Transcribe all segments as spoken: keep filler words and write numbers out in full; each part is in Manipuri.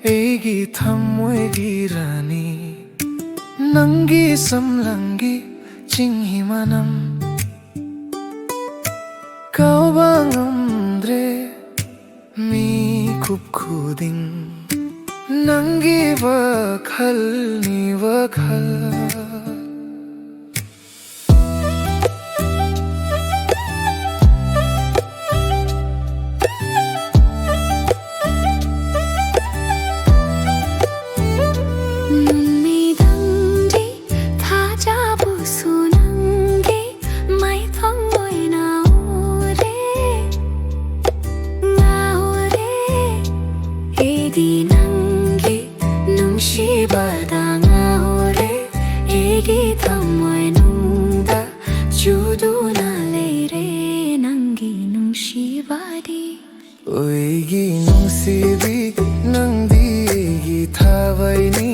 ꯑꯩꯒꯤ ꯊꯃꯣꯏꯒꯤ ꯔꯥꯅꯤ, ꯅꯪꯒꯤ ꯁꯝꯂꯥꯡꯒꯤ ꯆꯤꯡꯍꯤ ꯃꯅꯝ ꯀꯥꯎꯕ ꯉꯝꯗ꯭ꯔꯦ꯫ ꯃꯤꯀꯨꯞ ꯈꯨꯗꯤꯡ ꯅꯪꯒꯤ ꯋꯥꯈꯜꯅꯤ, ꯋꯥꯈꯜ꯫ ꯅꯨꯃꯤꯗꯥꯡꯒꯤ ꯊꯥꯖꯕꯁꯨ ꯅꯪꯒꯤ ꯃꯥꯏꯊꯣꯡ ꯑꯣꯏꯅ ꯎꯔꯦ, ꯉꯥꯎꯔꯦ꯫ ꯑꯩꯗꯤ ꯅꯪꯒꯤ ꯅꯨꯡꯁꯤꯕꯗ ꯉꯥꯎꯔꯦ꯫ ꯑꯩꯒꯤ ꯊꯃꯣꯏꯅꯨꯡꯗ ꯆꯨꯗꯨꯅ ꯂꯩꯔꯦ ꯅꯪꯒꯤ ꯅꯨꯡꯁꯤꯕꯗꯤ꯫ ꯑꯩꯒꯤ ꯅꯨꯡꯁꯤꯕꯤ, ꯅꯪꯗꯤ ꯑꯩꯒꯤ ꯊꯋꯥꯏꯅꯤ꯫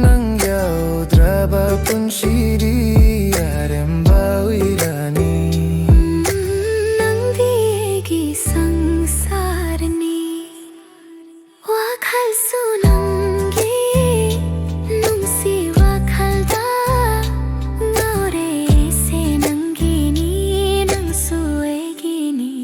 ꯅꯪ ꯌꯥꯎꯗ꯭ꯔꯕ ꯄꯨꯟꯁꯤꯗꯤ ꯑꯔꯦꯝꯕ ꯑꯣꯏꯔꯅꯤ꯫ ꯅꯪꯗꯤ ꯑꯩꯒꯤ ꯁꯪꯁꯥꯔꯅꯤ꯫ ꯋꯥꯈꯜꯁꯨ ꯅꯪꯒꯤ ꯅꯨꯡꯁꯤ ꯋꯥꯈꯜꯗ ꯉꯥꯎꯔꯦ꯫ ꯑꯩꯁꯦ ꯅꯪꯒꯤꯅꯤ, ꯅꯪꯁꯨ ꯑꯩꯒꯤꯅꯤ꯫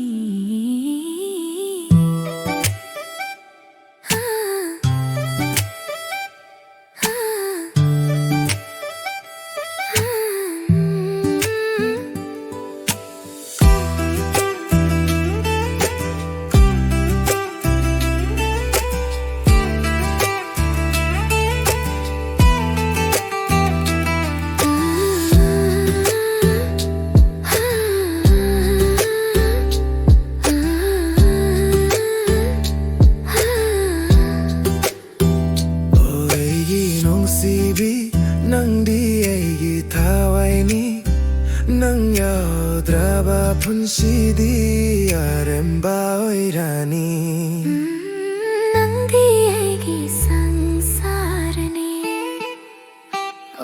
ꯑꯣ ꯑꯩꯒꯤ ꯅꯨꯡꯁꯤꯕꯤ, ꯅꯪꯗꯤ ꯑꯩꯒꯤ ꯊꯋꯥꯏꯅꯤ꯫ ꯅꯪ ꯌꯥꯎꯗ꯭ꯔꯕ ꯄꯨꯟꯁꯤꯗꯤ ꯑꯔꯦꯝꯕ ꯑꯣꯏꯔꯅꯤ꯫ ꯎꯝ, ꯅꯪꯗꯤ ꯑꯩꯒꯤ ꯁꯪꯁꯥꯔꯅꯤ꯫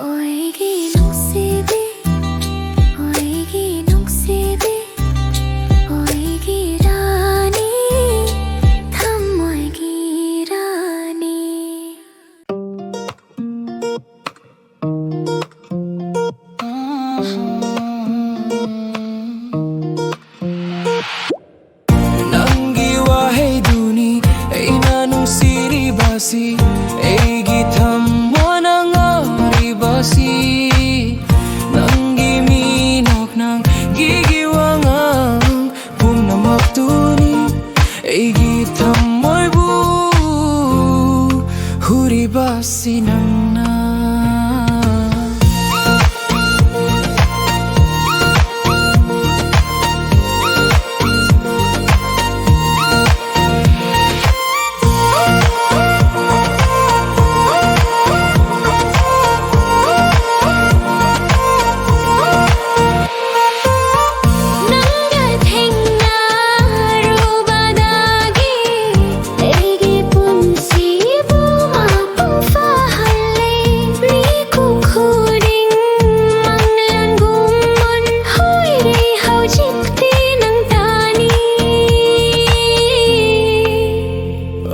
ꯑꯣ ꯑꯩꯒꯤ ꯅꯨꯡꯁꯤꯕꯤ, ꯑꯣ ꯑꯩꯒꯤ ꯅꯨꯡꯁꯤꯕꯤ, ꯑꯣ ꯑꯩꯒꯤ ꯔꯥꯅꯤ, ꯊꯃꯣꯏꯒꯤ ꯔꯥꯅꯤ꯫ ꯑꯁꯤ ꯑꯩꯒꯤ ꯊꯃꯣꯏꯅ ꯉꯥꯎꯔꯤꯕꯁꯤ ꯅꯪꯒꯤ ꯃꯤꯅꯣꯛ ꯅꯪꯒꯤ ꯋꯥꯉꯥꯡ ꯄꯨꯝꯅꯃꯛꯇꯨꯅꯤ ꯑꯩꯒꯤ ꯊꯃꯣꯏꯕꯨ ꯍꯨꯔꯤꯕꯁꯤ ꯅꯪꯅ꯫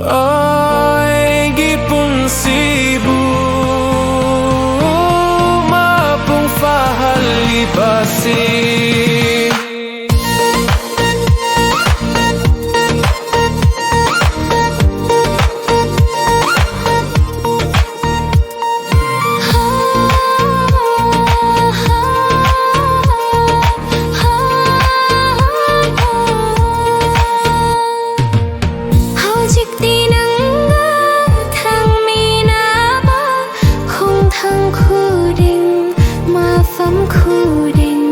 ꯑꯩꯒꯤ ꯄꯨꯟꯁꯤꯕꯨ ꯃꯄꯨꯡ ꯐꯥꯍꯜꯂꯤꯕꯁꯤ꯫ ꯍꯧꯖꯤꯛꯇꯤ ꯅꯪꯒ ꯊꯪꯃꯤꯟꯅꯕ ꯈꯣꯡꯊꯥꯡ ꯈꯨꯗꯤꯡ, ꯃꯐꯝ ꯈꯨꯗꯤꯡ,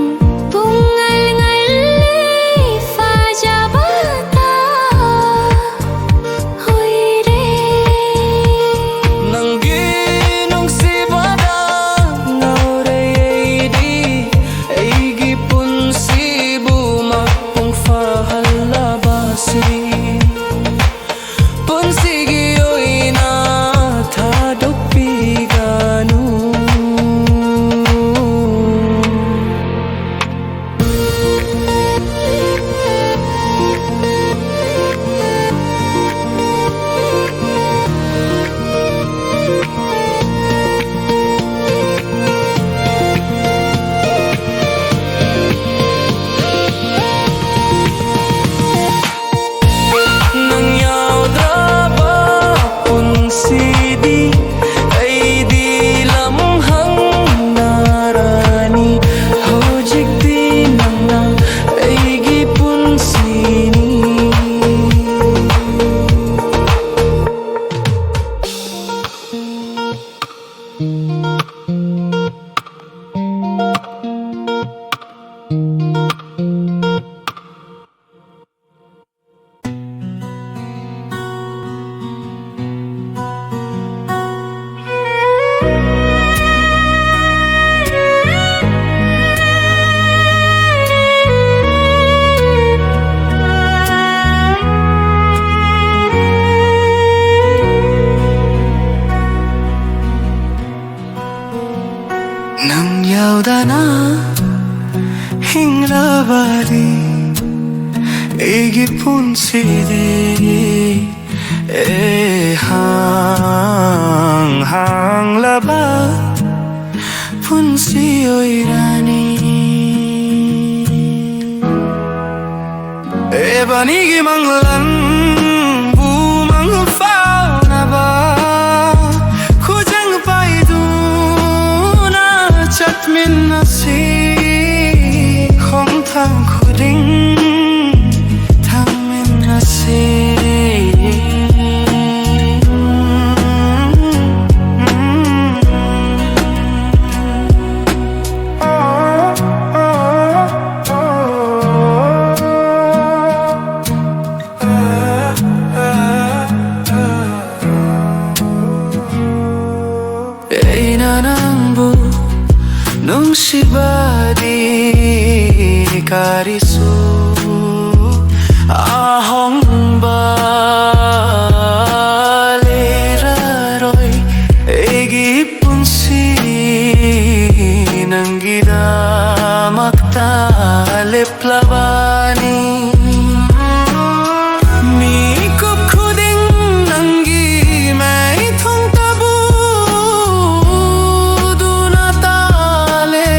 ꯅꯪ ꯌꯥꯎꯗꯅ ꯍꯤꯡꯂꯕꯗꯤ ꯑꯩꯒꯤ ꯄꯨꯟꯁꯤꯗꯤ ꯑꯦ ꯍꯥꯡ ꯍꯥꯡꯂꯕ ꯄꯨꯟꯁꯤ ꯑꯣꯏꯔꯅꯤ꯫ ꯑꯦꯕꯅꯤꯒꯤ ꯃꯪꯂꯥꯟꯕꯨ ꯃꯪ ꯐꯥꯎꯅꯕ ꯈꯨꯖꯪ ꯄꯥꯏꯗꯨꯅ ꯆꯠꯃꯤꯟꯅꯁꯤ꯫ ꯈꯣꯡꯊꯥꯡ ꯈꯨꯗꯤꯡ ꯊꯥꯡꯃꯤꯟꯅꯁꯤ꯫ ꯑꯩꯅ ꯅꯪꯕꯨ ꯅꯨꯡꯁꯤꯕꯗꯤ ꯀꯔꯤꯁꯨ ꯑꯍꯣꯡꯕ ꯂꯩꯔꯔꯣꯏ꯫ ꯑꯩꯒꯤ ꯄꯨꯟꯁꯤ ꯅꯪꯒꯤꯗꯃꯛꯇ ꯂꯦꯞꯂꯕꯅꯤ꯫ ꯃꯤꯀꯨꯞ ꯈꯨꯗꯤꯡ ꯅꯪꯒꯤ ꯃꯥꯏꯊꯣꯡꯇꯕꯨ ꯎꯗꯨꯅ ꯇꯥꯂꯦ꯫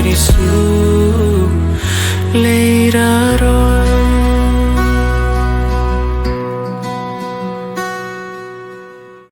ꯀꯩꯁꯨ ꯂꯩꯔ